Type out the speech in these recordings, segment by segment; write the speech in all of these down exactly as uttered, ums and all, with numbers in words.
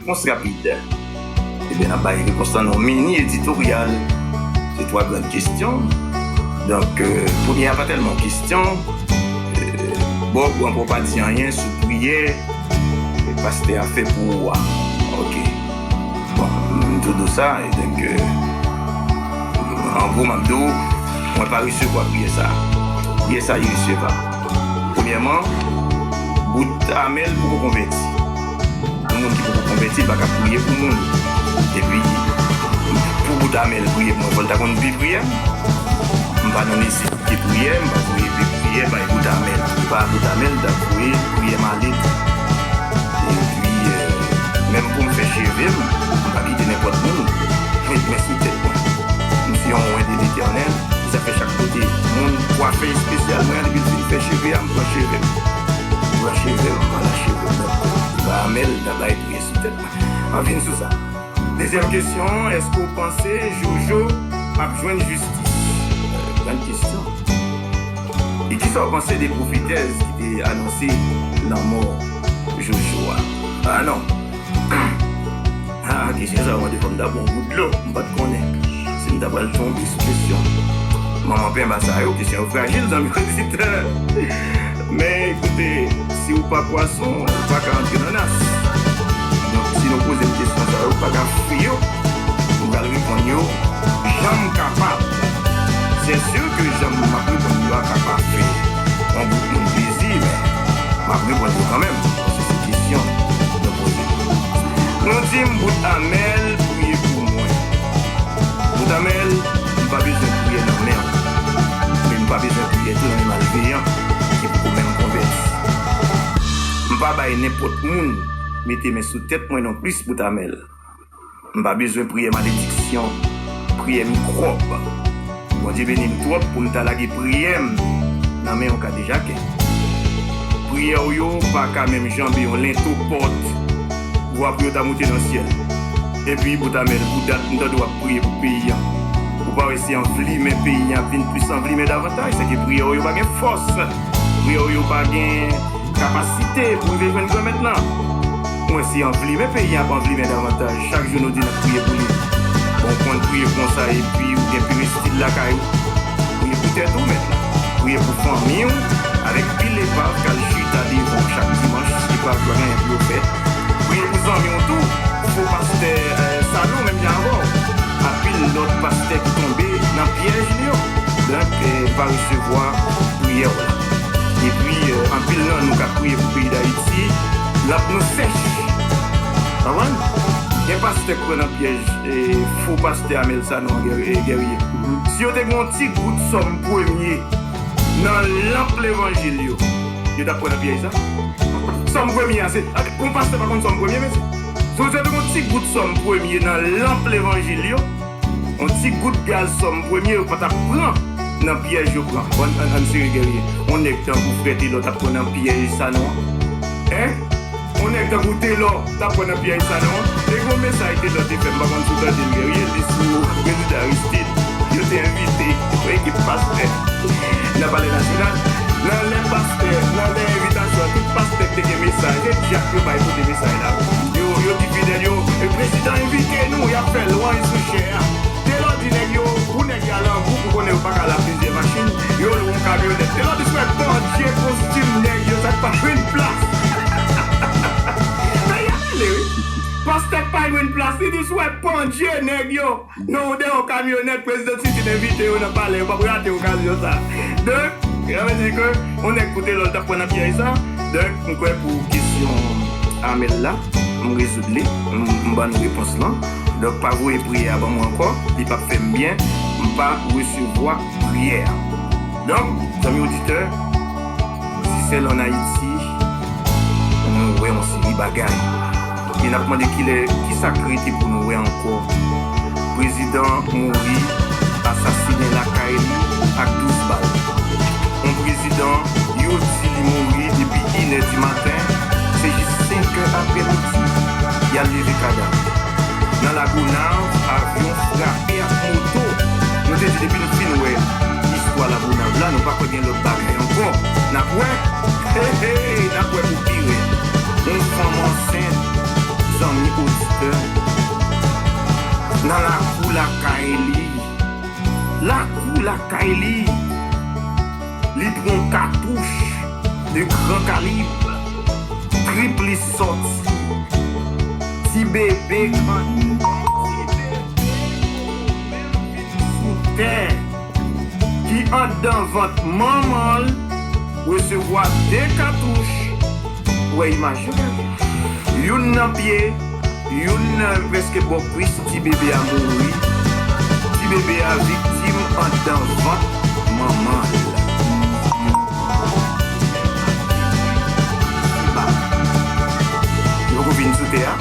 Repons rapid. Ebyen, n ap bay repons lan nan yon mini editoryal. Se twa grann kesyon. Donk, euh, premye a pa tèlman kesyon. Euh, Bòg, ou ankò pa di anyen sou priyè pastè a fè pou ou a. Ok. Bon, m tou di w sa, e donk, euh, an gwo, m ap di w, mwen pa resevwa priyè sa. Priyè sa iresevab. Premyèman, bout Amèl poko konvèti. Yon moun ki poko konvèti pa ka priye pou moun. Epi, pou bout Amèl priye pou mwen, fò l ta konn pi priye. M pa nan nesesite priyè, m pa voye pi priyè bay bout Amèl. Pa bout Amèl, m ta voye priyè m ale. Epi, euh, menm pou m fè cheve m, m pa kite nenpòt moun met men sou tèt mwen. M se yon oint de Letènèl, sa fè chak kote moun kwafe espesyal mwen, depi l fin fè cheve a, m pran cheve m. M pran cheve m, m pran cheve m. Ba Amèl, ta bay priyè sou tèt mwen. Ann vin sou sa. Dezyèm kesyon, èske w panse Jojo ap jwenn jistis? Euh, grann kesyon. E kisa w panse de pwofetèz ki te anonse lanmò Jojo a? Ah non. Ah, kesyon sa yo mande fò m ta bwè yon gout dlo. M pa t konnen si m ta pral tonbe sou kesyon manman penba sa yo. Kesyon yo frajil, zanmi oditè. Men, ekoute, si w pa pwason, ou pa ka antre nan nas. Donk, si nou poze m kesyon sa yo, ou pa ka fouye yo. M pral reponn yo jan m kapab. Se si ke jan m ap reponn yo a ka pa fè yon gwoup moun plezi, men m ap reponn yo kanmenm, paske se kesyon nou poze. Nou di m, bout Amèl, priye pou mwen. Bout Amèl, m pa bezwen priyè nan men w. Men m pa bezwen priyè tou nan men malveyan ki poko menm konvèti. M pa bay nenpòt moun mete men sou tèt mwen nonplis, bout Amèl. M pa bezwen priyè malediksyon, priyè mikwòb. Bondye beni m twòp pou m ta lage priyè m nan men yon kadejakè. Priyè w yo pa ka menm janbe yon lento pòt pou apre yo ta moute nan syèl. Epi, bout Amèl, pou dat m tande w ap priye pou peyi a. Ou pa wè se anvlimen peyi a ap vin plis anvlimen davantaj, sèke priyè w yo pa gen fòs. Priyè w yo pa gen kapasite pou rive jwenn Granmèt lan. Mwen, se anvlimen peyi a ap anvlimen davantaj. Chak jou nou di n ap priye pou li. Bon, ou konn priye konsa epi ou gen peristil lakay ou. Priye pou tèt ou, mèt la. Priye pou fanmi w, avèk pil epav k al chita devan w chak dimanch, epav yo pa gen anyen pou yo fè. Priye pou zanmi w tou, fo pastè, eh, Sanon, menm jan avè w. Anpil lòt pastè ki tonbe nan pyèj li yo. Donk, eh, pa resevwa priyè w la. Epi, eh, anpil nan nou k ap priye pou peyi Dayiti, lap nou sèch. Konprann? Gen pastè k pran nan pyèj, eh, fo pastè Amèl Sanon, Guerrier. Si yo te gen yon ti gout sòm premye nan lanp levanjil yo, yo t ap pran nan pyèj sa. Sòm premye a, se, ak, pou yon pastè pa konn sòm premye, mesye. Si yo te gen yon ti gout sòm premye nan lanp levanjil yo, yon ti gout gaz sòm premye, yo pa t ap pran nan pyèj yo pran. Bon, ann, ann sere, Guerrier. Yon nèg tankou frè Telò t ap pran nan pyèj Sanon an. Hein? Yon nèg tankou Telò t ap pran nan pyèj Sanon an. E gon mesaj Telò te fè, m pa konn si w tande l, Guerrier, li sou prezidan Aristide. Yo te envite yon ekip pastè nan Palè Nasyonal. Nan lè pastè, nan lè envitasyon an, tout pastè ki te gen mesaj, se dyak yo bay pote mesaj la. Yo, yo di fidèl yo, e prezidan envite nou, y ap fè lwanj sou chè a. Telò di nèg yo, pou nèg y al an gwoup, ou konnen yo pa ka al a plizyè machin, yo lwe yon kamyonèt. Telò di, sou wè Bondye kostim nèg yo, sa k pa jwenn plas. Peyi a mele, wi. Pastè k pa jwenn plas, li di, sou wè Bondye nèg yo. Non, ou dèyè yon kamyonèt, prezidan Titid envite yo nan palè, yo p ap rate okazyon sa. Donk, sa vle di ke yon nèg koute lòt t ap pran nan pyèj sa. Donk, m kwè pou kesyon Amèl la, m rezoud li, m, m ban nou repons lan. Donk, pa voye priyè a ban mwen ankò, li p ap fè m byen, m pa resevwa priyè a. Donk, zanmi oditè, si sèl ann Ayiti, nou wè yon seri bagay. E n ap mande kilè, kisa k rete pou nou wè ankò? Prezidan mouri asasinen lakay li ak douz bal. Yon prezidan, yo di li mouri depi inè di maten, se jis senk è aprèmidi, y al leve kadav. Nan Lagonav, avyon frape ak moto. Nou te di depi n fin wè istwa Lagonav la, nou pa kwè gen lòt bagay ankò. N ap wè, he, he, n ap wè pou pi rèd. Yon fanm ansent, zanmi oditè, nan lakou lakay li, lakou lakay li, li pran katouch de gran kalib, trip li sòti, ti bebe grandi, ti bebe sou tè, ki anndan vant manman l resevwa de katouch. Ou wè imaj yo? Youn nan pye, youn nan prèske bò kwis, ti bebe a mouri. Ti bebe a viktim anndan vant manman l. Li poko vin sou tè a,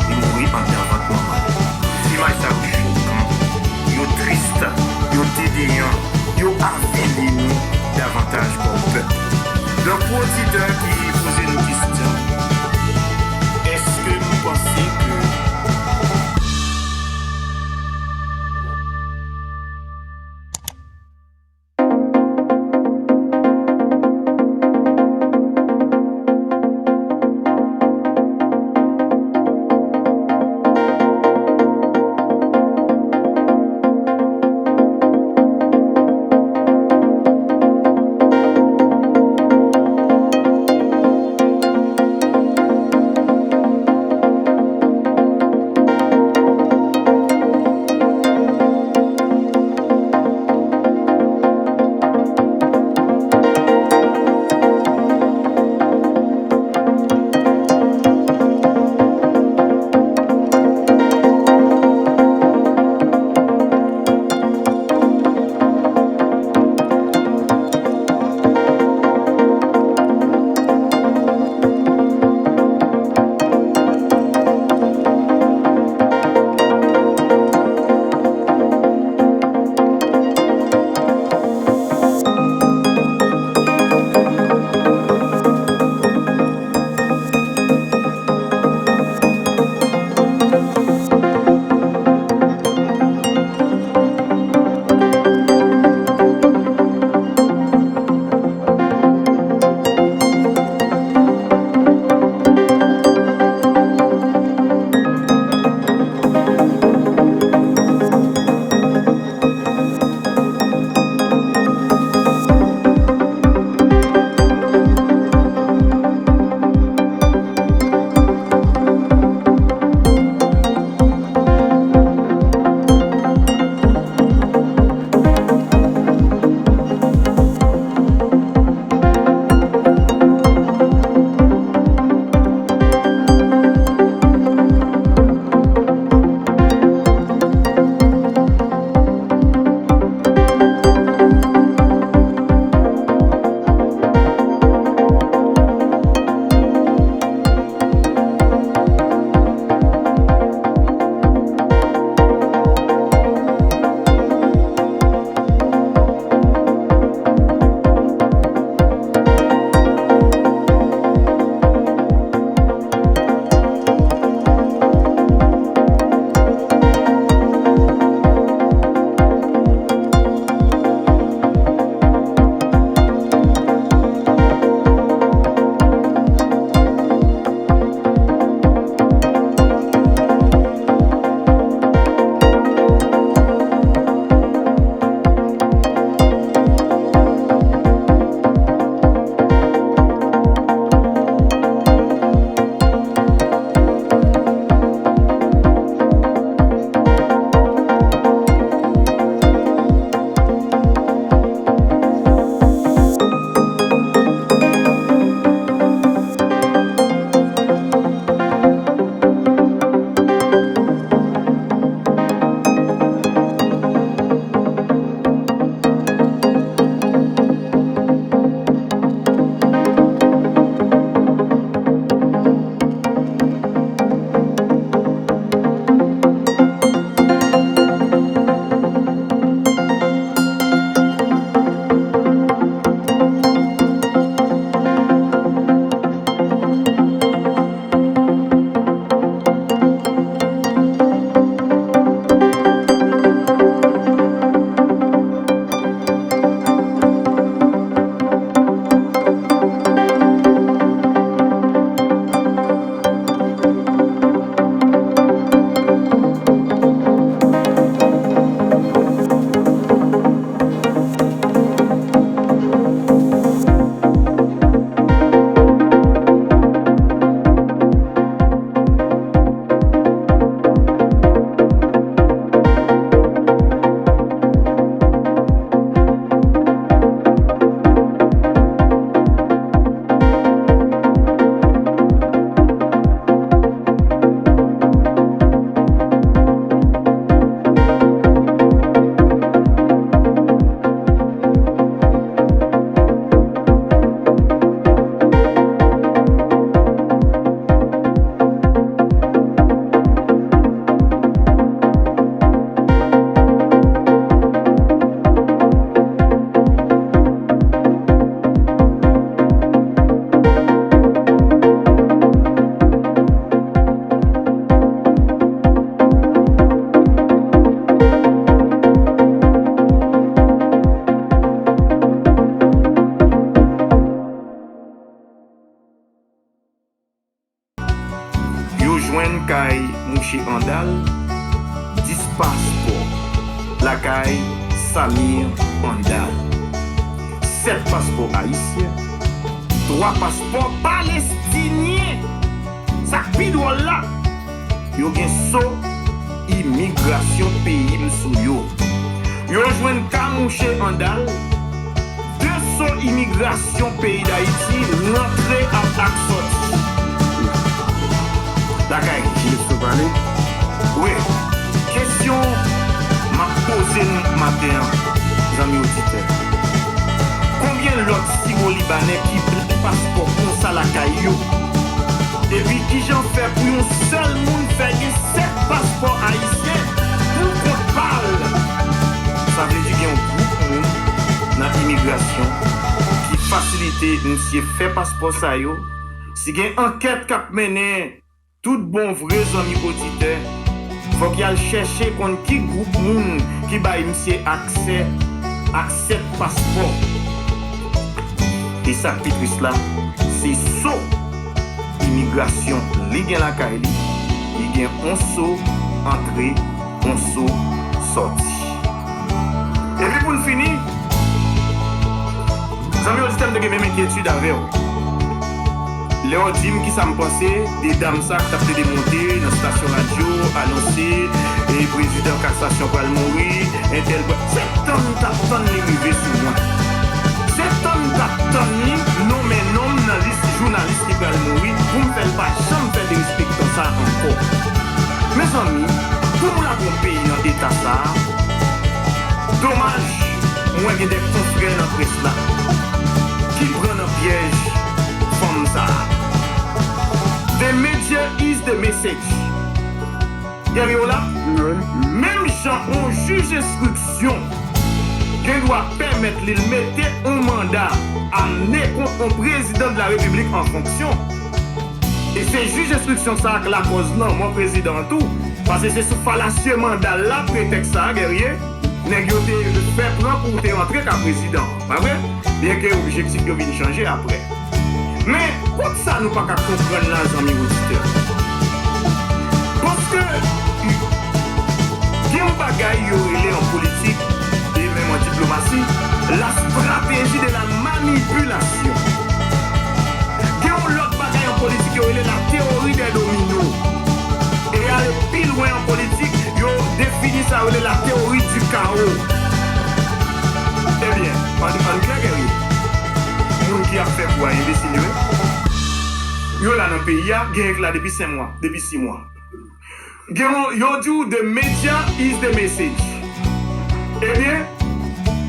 li mouri anndan vant manman l. Imaj sa yo chokan, yo tris, yo dedeyan, yo avili nou davantaj kòm pèp. Donk, pou oditè ki poze nou kesyon, èske nou panse ke Kay mouche Andal, dis paspò lakay Samir Andal, sèt paspò ayisyen, twa paspò palestinyen. Sa k pi dwòl la, yo gen so imigrasyon peyi m sou yo. Yo jwenn ka mouche Andal, de so imigrasyon peyi Dayiti, rantre ak, ak sòti lakay li. Wi, kesyon m ap poze nou maten an, zanmi oditè, konbyen lòt Siwolibanè ki plen paspò konsa lakay yo? Epi kijan fè pou yon sèl moun fè gen sèt paspò ayisyen pou kont pa l? Sa vle di gen yon gwoup moun nan imigrasyon ki fasilite misye fè paspò sa yo. Si gen ankèt k ap mennen tout bon vre, zanmi oditè, fòk y al chèche konn ki gwoup moun ki bay misye aksè ak sèt paspò. E sa k pi tris la, se so imigrasyon li gen lakay li, li gen on so antre, on so sòti. Epi pou n fini, zanmi oditè, m te gen menm enkyetid avè w. Lè w di m kisa m panse de dam sa k t ap plede monte nan stasyon radyo, anonse, e prezidan kasasyon pral mouri, entèl pral, se tann m t ap tann li rive sou mwen. Se tann m t ap tann li nonmen non m nan lis jounalis ki pral mouri pou m fè l pa janm fè derespektan sa ankò. Mezanmi, pou nou lage yon peyi nan eta sa a, domaj, mwen gen de konfrè nan près la ki pran nan pyèj fanm sa a. The media is the message. Guerrier w la? Wi. Menm jan yon jij enstriksyon gen dwa pèmèt li l mete yon manda amne kont yon prezidan de la repiblik an fonksyon. E se jij enstriksyon sa a k lakòz lanmò prezidan an tou. Paske se sou falasye manda l la, pretèks sa a, Guerrier, nèg yo te fè pran pou w te rantre ka prezidan an, pa vre? Byenke objektif yo vin chanje apre. Men, kot sa nou pa ka konprann la, zanmi oditè? Paske gen yon bagay yo rele an politik e menm an diplomasi, la stratégie de la manipulation. Gen yon lòt bagay an politik yo rele la théorie des dominos. E ale pi lwen an politik, yo defini sa yo rele la théorie du chaos. Ebyen, ann, ann klè, Guerrier, moun ki ap fè kou a enbesil yo, yo la nan peyi a, gen k la depi senk mwa, depi sis mwa. Gen yon, yo di w the media is the message. Ebyen,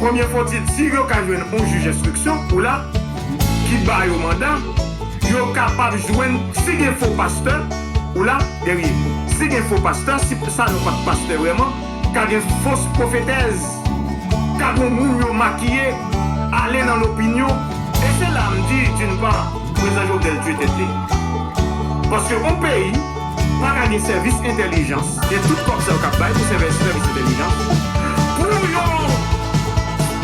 konbyen fwa w di, si yo ka jwenn yon jij enstriksyon, ou la, ki ba yo manda, yo kapab jwenn, si gen fo pastè, ou la, Guerrier, si gen fo pastè, si sa nou pa t pastè vrèman, ka gen fos pwofetèz, ka gen moun yo makiye, ale nan lopinyon. E se la m di, d'une part, prezidan Jovenel tye tèt li. Paske yon peyi pa ka gen sèvis entèlijans, e tout kòb sa yo k ap bay pou sèvis, sèvis entèlijans, pou yon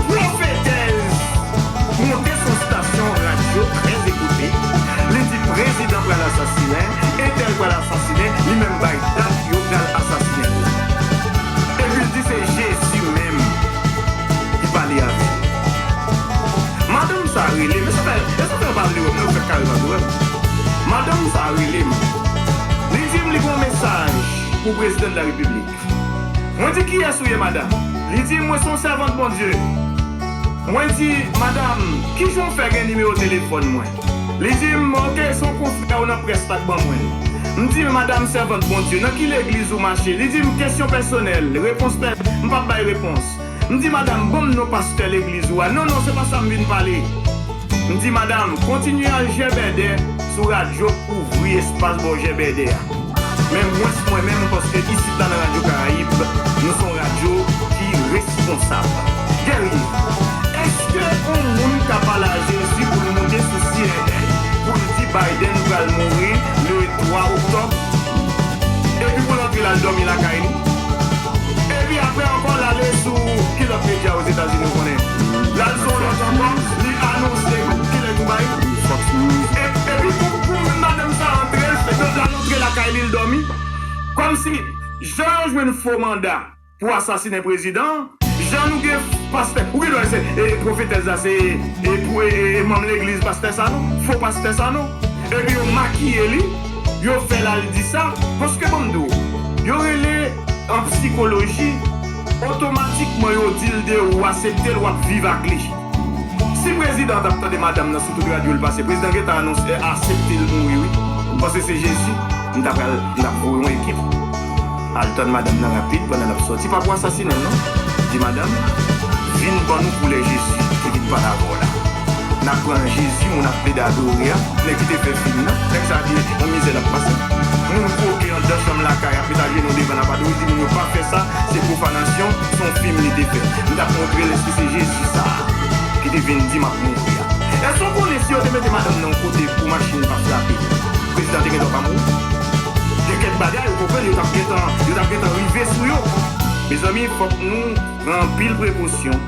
pwofetèz monte sou stasyon radyo trè ekoute, li di prezidan pral asasinen, entèl pral asasinen, li menm bay dat yo pral asasinen yo. Epi l di se Jezi menm ki pale avè l. Madanm sa rele m, e sa fè, e sa fè yo pa vle wè m, yo fèk kare pa vle wè m. Madanm sa rele m. Li di m li gen yon mesaj pou prezidan de la repiblik. Mwen di, kiyès ou ye, madanm? Li di, mwen se yon sèvant Bondye. Mwen di, madanm, kijan w fè gen nimewo telefòn mwen? Li di m, oke, se yon konfrè w nan près la k ban mwen l. M di, madanm sèvant Bondye, nan ki legliz ou mache? Li di m, kesyon pèsonèl, repons pè, m p ap bay repons. M di, madanm, ban m non pastè legliz ou a. Non, non, se pa sa m vin pale. M di, madanm, kontinye al jèbèdè sou radyo, ouvri espas ba w jèbèdè a. Men mwens mwen menm, paske isit la nan Radyo Karayib, nou se yon radyo ki responsab. Guerrier, èske yon moun ka pale a Jezi pou l moute sou C N N pou l di Biden pral mouri le twa oktòb, epi pou l antre l al dòmi lakay li? Epi apre ankò, l ale sou ki lòt medya Ozetazini ou konnen? L al sou yon lòt ankò, li anonse kilè Dubai. Fox News. E, epi pou, pou madanm sa antre, l fè, l al antre lakay li, l dòmi. Kòmsi jan yo jwenn fo manda pou asasinen prezidan an, jan nou gen pastè, ou gen dwa se e, pwofetèz la se e, pou, e, e, e manm legliz pastè Sanon, fo pastè Sanon, epi yo makiye li, yo fè l al di sa, paske ban m di w, yo rele an psikoloji, otomatikman yo di l de ou, ou asepte l, w ap viv ak li. Si prezidan t ap tande madanm nan sou tout radyo l pase, prezidan gentan anonse, asepte l mouri wi. M panse se Jezi, m ta pral, m t ap voye yon ekip al tann madanm nan rapid pandan l ap sòti, pa pou asasinen l non. Di madanm, vin ban nou koulè Jezi ki vin pale avè w la. N ap pran Jezi, moun ap plede adore a, nèg ki te fè fim nan, nèg sa di yon mizè l ap pase. Moun kwoke anndan chanm lakay ap met ajenou devan l ap adore, di moun yo pa fè sa, se pwofanasyon, se yon fim li te fè. M t ap montre l èske se Jezi sa a ki te vin di m ap mouri a. Èske w konnen si yo te mete madanm nan yon kote pou machin pa frape l, prezidan te gen dwa pa mouri? Gen kèk bagay, ou konprann, yo t ap gentan, yo t ap gentan rive sou yo. Mezanmi, fòk nou pran anpil prekosyon.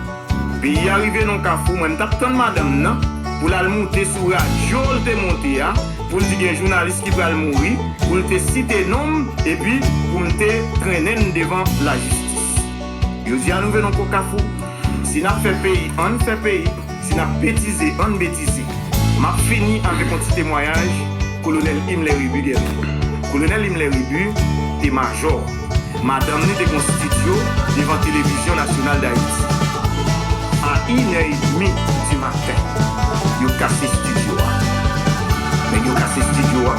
Peyi a rive nan kafou, mwen m t ap tann madanm nan pou l al moute sou radyo l te monte a, pou l di gen jounalis ki pral mouri, pou l te site non m, epi pou m te trennen n devan lajistis. Jodi a nou rive nan kafou. Si n ap fè peyi, ann fè peyi. Si n ap betize, ann betize. M ap fini avèk yon ti temwayaj Kolonèl Himmler Rébu dènye. Kolonèl Himmler Rébu te majò. Madanm li te gen yon estidyo devan Televizyon Nasyonal Dayiti. A inè edmi di maten, yo kase estidyo a. Nèg yo kase estidyo a.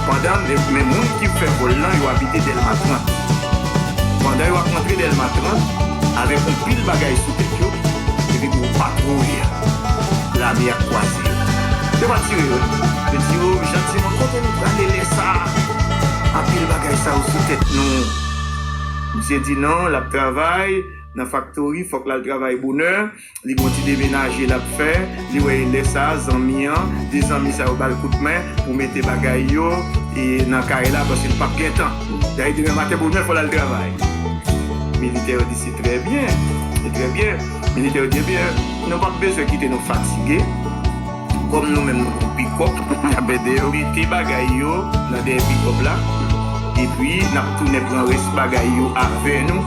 Pandan, men moun ki fè vòl lan, yo abite Dèlma trant. Pandan yo ap rantre Dèlma trant, avèk yon pil bagay sou tèt yo, epi pou yo pa kouri, lame a kwaze yo. Yo pa tire yo. Yo di yo jantiman, "Kote nou prale lè sa a? Anpil bagay sa yo sou tèt nou." Misye di non, l ap travay nan faktori, fòk l al travay bonè. Li gon ti demenaje l ap fè, li wè e lè sa a, zanmi an, de zanmi sa yo ba l kout men pou mete bagay yo e nan kay la, paske l p ap gen tan. Dayè demen maten bonè fò l al travay. Militè yo di, "Se trè byen, se trè byen." Militè yo di, "Ebyen, nou p ap bezwen kite nou fatige. Kòm nou menm nou gon pikòp, n ap ede yo mete bagay yo nan dèyè pikòp la, epi n ap tounen pran rès bagay yo avè nou,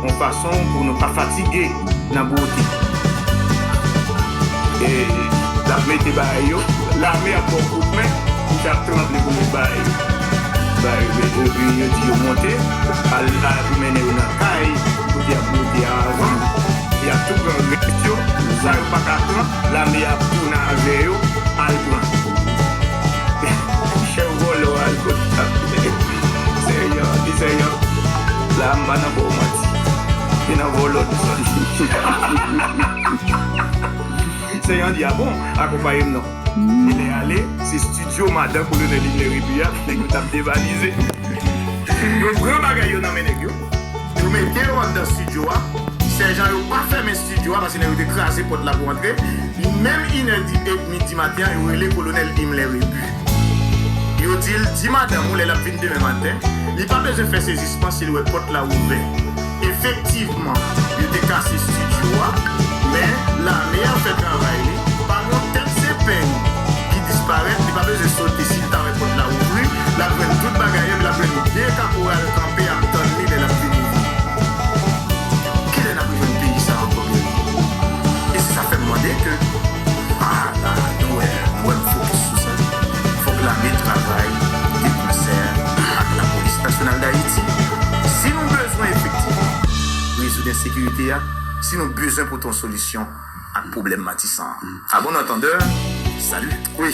yon fason pou nou pa fatige nan bwote." E l ap mete bagay yo, lame ap ba w kout men, misye ap tranble pou met bagay yo. Bagay yo, epi yo di yo monte, al, al pou mennen yo nan kay, kote y ap bwote a avan, y ap tou pran rès yo, sa yo pa ka pran, lame a ap tounen avè yo, al pran. Chèf vòlò a al kot l ap ye. Sèyan, di Sèyan, la a m pa nan ba w manti. Se nan vòlò nou sòti. Sèyan di, "A bon, akonpaye m non." E lè ale, se estidyo madan Kolonèl Himmler Rébu a, nèg yo t ap devalize. Yo pran bagay yo nan men nèg yo. Yo mete yo anndan estidyo a. Sèjan yo pa fèmen estidyo a paske nèg yo te kraze pòt la pou antre. Li menm inè di, edmi di maten an, yo rele Kolonèl Himmler Rébu. Yo di l, "Di madanm ou lè l ap vin demen maten, li pa bezwen fè sezisman si l wè pòt la ouvè." Efektivman, yo te kase estidyo a, men lame a fè travay li. Pa gen yon tèt zepeng ki disparèt, li pa bezwen sote. Si l ta wè pòt la ouvri, l ap jwenn tout bagay yo, l ap jwenn de kaporal kanpe ap tann li lè l ap vin ouvri. Kilè n ap rejwenn peyi sa a ankò, Bèl? E se sa fè m mande ke, a, la, nou wè, nou wè m fokis sou sa. Fòk lame travay de konsè ak Lapolis Nasyonal Dayiti. Si nou bezwen efektivman rezoud ensekirite a, si nou bezwen pote yon solisyon ak pwoblèm Matisan an. A bon antandè, sali. Wi.